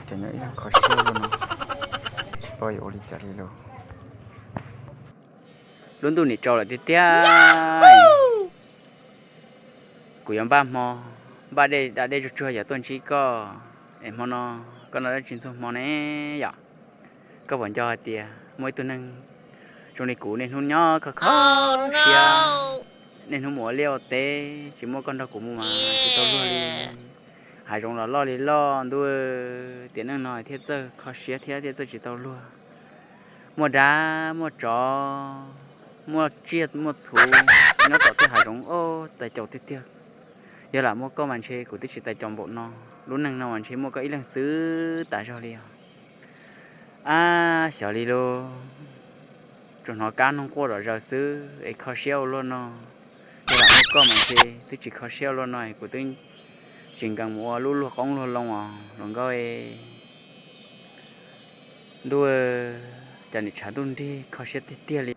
Ces nyob ib leeg kho siab no, tsis paub yuav ua li cas li lauj. Lub ntuj nim tsaus lawm tiag tiag. Kuv yuav npaj hmo, npaj dej da dej tsuag tsuag yog tuaj ntsib koj, es hmo no koj noj dab tsi ntxuag hmo ne yom? Koj puas nco hais tias muaj ib tug neeg zoo li kuv niaj hnub nyob kho kho siab, niaj hnub mus ua liaj ua teb, tsis muaj koj nrog kuv mus mas tsis tau luag li. Hav zoov los loj li loj ntuj, tiam neej no thiaj txawj kho siab thiab thiaj txawj tsis tau luag. Muaj dab muaj tsov, muaj tsiaj muaj txhu nyob tom tej hav zoov, o, tais caus tiag tiag. Yog lam muaj koj mas ntshe kuv twb tsis tais caus npaum no. Lub neej no mas ntshe muaj koj ib leeg xwb tas zog li os. Ab, xyov li lauj, tsuas hnov kab noog quaj zom zaws xwb es kho siab ua luaj no. Yog lam muaj koj mas ntshe twb tsis kho siab ua luaj no, kuv twb tsis nkees mus ua lub luag qoob luag loo os hluas nkauj. Ntuj, cas nim tshav ntuj nrig kho siab tiag tiag li.